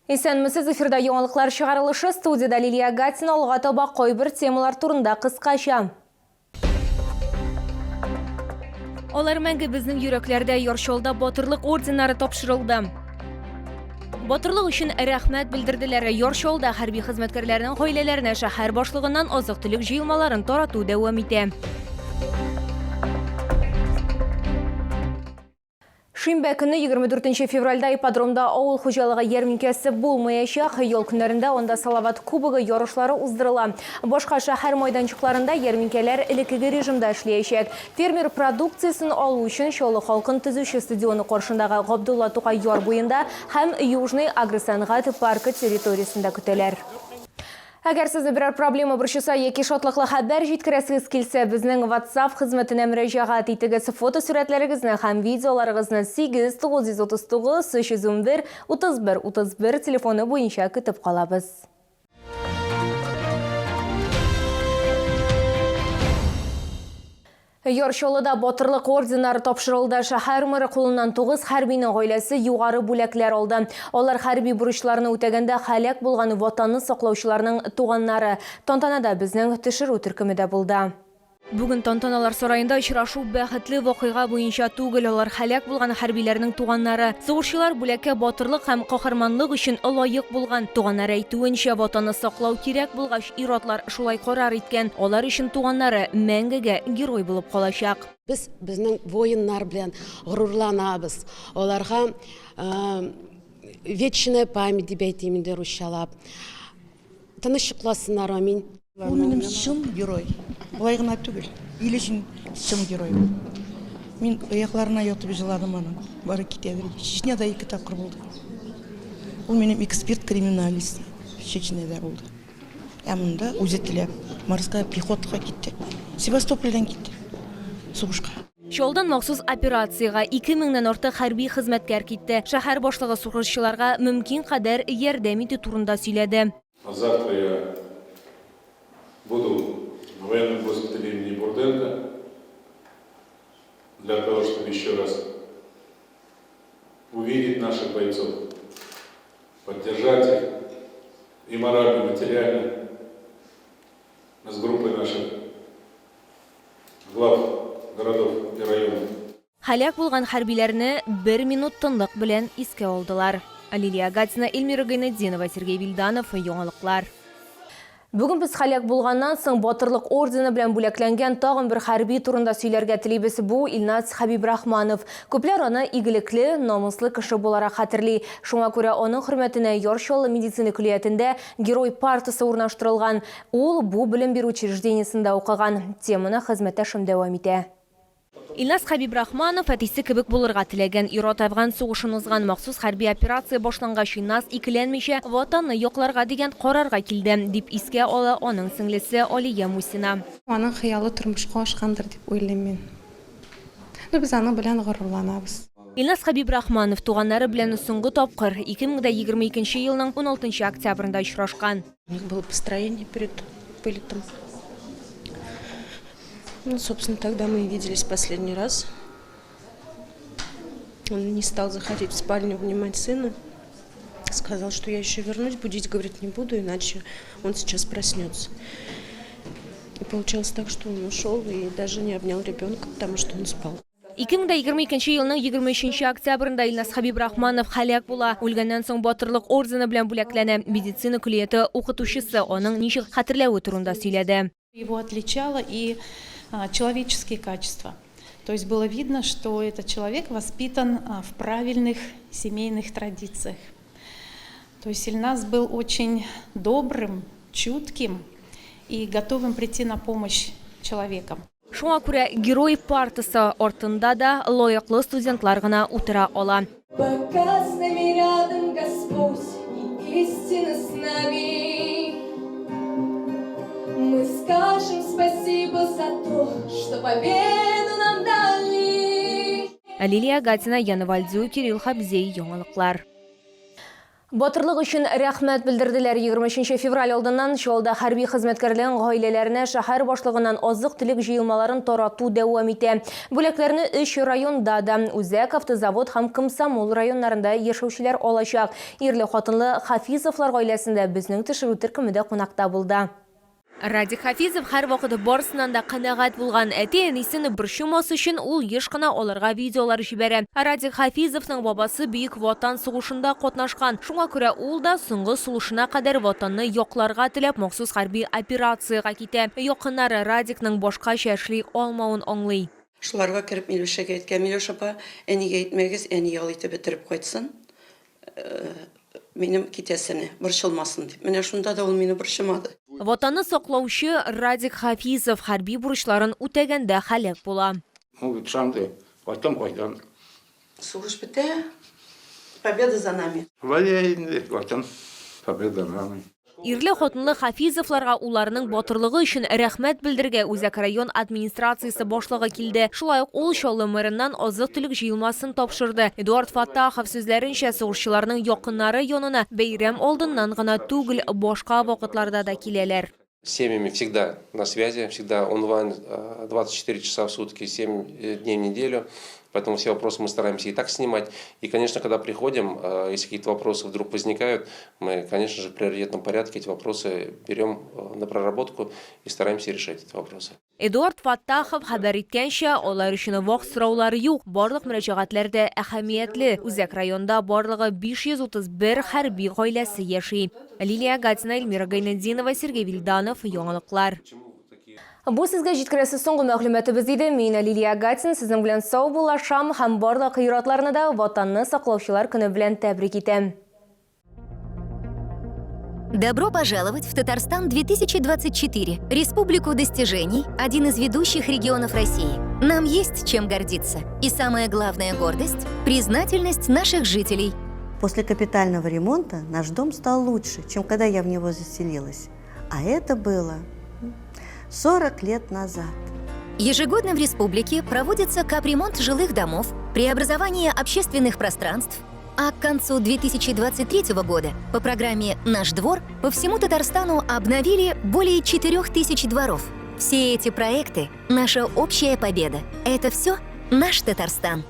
Исәнмесез, эфирда яңалыклар чыгарылышы, студиядә Лилия Гатина, алга таба кайбер темалар турында кыскача. Алар мәңге безнең йөрәкләрдә, Яр Чаллыда Батырлык орденнары тапшырылды. Батырлык өчен рәхмәт белдерделәр. Яр Чаллыда хәрби хезмәткәрләрнең гаиләләренә шәһәр башлыгыннан азык-төлек җыелмаларын тарату дәвам итә. Шимбә көне 24 февральдә ипподромда авыл хуҗалыгы ярминкәсе булмаячак. Ял көннәрендә анда Салават Кубогы ярышлары уздырыла. Башка шәһәр майданчыкларында ярминкәләр элеккеге режимда эшләячәк. Фермер продукциясен алу өчен Чаллы халкын Төзүче стадионы каршындагы Габдулла Тукай яр буенда һәм Южный агросәнгать паркы территориясендә көтәләр. Әгәр сезне берәр проблема борчыса яки шатлыклы хәбәр җиткерәсегез килсә, безнең WhatsApp хезмәтенә мөрәҗәгать итегез. Фотосурәтләрегезне һәм видеоларыгызны 8 939 311 31 31 телефоны буенча көтеп калабыз. Яр Чаллыда Батырлык орденнары тапшырылды. Шәһәр мэры кулыннан 9 хәрбинең гаиләсе югары бүләкләр алды. Алар хәрби бурычларны үтәгәндә һәлак булган Ватанны саклаучыларның туганнары. Тантанада безнең төшерү төркеме дә булды. Бүген Тантаналар сараенда очрашу бәхетле вакыйга буенча түгел, алар һәлак булган хәрбиләрнең туганнары. Сугышчылар бүләккә батырлык һәм каһарманлык өчен лаек булган. Туганнары әйтүенчә, Ватанны саклау кирәк булгач, Ир-атлар шулай карар иткән, алар өчен туганнары мәңгегә герой булып калачак. Без безнең воиннар белән горурланабыз. Аларга вечная память дип әйтим инде русчалап. Тыныч йокласыннар, амин. Ул минем чын герой. Болай гына түгел. Ил өчен чын герой ул. Мин аякларына ятып җыладым аның. Бары китәдер. Чечняда ике тапкыр булды. Ул минем эксперт-криминалист. Чечняда булды. Ә монда үзе теләп морская пехотага китте. Севастопольдән китте сугышка. Чаллыдан махсус операциягә 2 меңнән артык хәрби хезмәткәр китте. Шәһәр башлыгы сугышчыларга мөмкин кадәр ярдәм итү турында сөйләде. А завтра я буду в военном госпитале имени Бурденко для того, чтобы еще раз увидеть наших бойцов, поддержать их и морально, и материально. Мы с группой наших глав городов и районов. Һәлак булган хәрбиләрне бер минут тынлык белән искә алдылар. Лилия Гатина, Эльмира Гайнетдинова, Сергей Вильданов, Яңалыклар. Бүген без һәлак булганнан соң Батырлык ордены белән бүләкләнгән тагын бер хәрби турында сөйләргә телибез. Бу, Илназ Хәбибрахманов. Күпләр аны игелекле, намуслы кеше буларак хәтерли. Шуңа күрә аның хөрмәтенә Яр Чаллы медицина көллиятендә Герой партасы урнаштырылган. Ул бу белем бирү учреждениесендә укыган. Теманы хезмәттәшем дәвам итә. Илназ Хәбибрахманов әтисе кебек булырга теләгән. Ир-ат Әфган сугышын узган. Махсус хәрби операция башлангач, Илназ икеләнмичә Ватанны якларга дигән карарга килде, дип искә ала аның сеңлесе Алия Мусина. Аның хыялы тормышка ашкандыр дип уйлыйм мин. Ну, без аның белән горурланабыз. Илназ Хәбибрахманов туганнары белән соңгы тапкыр 2022 елның уналтынчы октябрендә очрашкан. У них было построение перед вылетом. Ну, собственно, тогда мы и виделись последний раз. Он не стал заходить в спальню обнимать сына. Сказал, что я еще вернусь, будить, говорит, не буду, иначе он сейчас проснется. И получалось так, что он ушел и даже не обнял ребенка, потому что он спал. 2022 елның 23 октябрендә Илназ Хәбибрахманов һәлак була. Үлгәннән соң Батырлык ордены белән бүләкләнә. Медицина көллияте укытучысы аның ничек хәтерләве турында сөйләде. Его отличало и человеческие качества. То есть было видно, что этот человек воспитан в правильных семейных традициях. То есть Ильназ был очень добрым, чутким и готовым прийти на помощь человекам. Шуңа күрә герой партасы артында да лаеклы студентлар гына утыра ала. Пока с нами рядом Господь и истина с нами, Мы скажем спасибо за то, что победу нам дали. Лилия Гатина, Яна Вальдзю, Кирилл Хабзей, Яңалыклар. Батырлык өчен рәхмәт белдерделәр. 23 февраль алдыннан Чаллыда хәрби хезмәткәрләрнең гаиләләренә шәһәр башлыгыннан азык-төлек җыелмаларын тарату дәвам итә. Бүләкләрне өч районда да, Үзәк, Автозавод һәм Комсомол районнарында яшәүчеләр алачак. Ирле-хатынлы Хафизовлар гаиләсендә безнең төшерү төркеме дә кунакта булды. Радик Хафизов һәрвакыт барысыннан да канәгать булган. Әти-әнисен борчымас өчен ул еш кына аларга видеолар җибәрә. Радик Хафизовның бабасы Бөек Ватан сугышында катнашкан. Шуңа күрә ул да соңгы сулышына кадәр Ватанны якларга теләп махсус хәрби операциягә китә. Якыннары Радикның башкача эшли алмавын аңлый. Шуларга кереп Миләүшәгә әйткән, Миләүшә апа, әнигә әйтмәгез, әни ял итеп бетереп кайтсын. Минем китәсене, борчылмасын дип. Менә шунда да ул мине борчымады. Ватанны саклаучы Радик Хафизов хәрби бурычларын үтәгәндә һәлак була. Ул бит ышанды, кайтам, кайтам. Сугыш бетә, победа за нами. Шулай дия инде, кайтам, победа за нами. Ирле-хатынлы Хафизовларга улларының батырлыгы өчен рәхмәт белдерергә Үзәк район администрациясе башлыгы килде. Шулай ук ул Чаллы мэрыннан азык-төлек җыелмасын тапшырды. Эдуард Фаттахов сүзләренчә, сугышчыларның якыннары янына бәйрәм алдыннан гына түгел, башка вакытларда да киләләр. С семьями всегда на связи, всегда онлайн, 24 часа в сутки, 7 дней в неделю. Поэтому все вопросы мы стараемся и так снимать. И, конечно, когда приходим, если какие-то вопросы вдруг возникают, мы, конечно же, в приоритетном порядке эти вопросы берем на проработку и стараемся решать эти вопросы. Эдуард Фаттахов хәбәр иткәнчә, алар өчен вак сораулар юк, барлык мөрәҗәгатьләр дә әһәмиятле. Үзәк районда барлыгы 531 хәрби гаиләсе яши. Лилия Гатина, Эльмира Гайнетдинова, Сергей Вильданов, Яңалыклар. Бу сезгә җиткерәсе соңгы мәгълүматыбыз иде. Мин Лилия Гатина сезнең белән саубуллашам һәм барлык ир-атларны да Ватанны саклаучылар көне белән тәбрик итәм. Добро пожаловать в Татарстан 2024, республику достижений, один из ведущих регионов России. Нам есть чем гордиться. И самая главная гордость – признательность наших жителей. После капитального ремонта наш дом стал лучше, чем когда я в него заселилась. А это было 40 лет назад. Ежегодно в республике проводится капремонт жилых домов, преобразование общественных пространств, а к концу 2023 года по программе «Наш двор» по всему Татарстану обновили более 4000 дворов. Все эти проекты – наша общая победа. Это все наш Татарстан.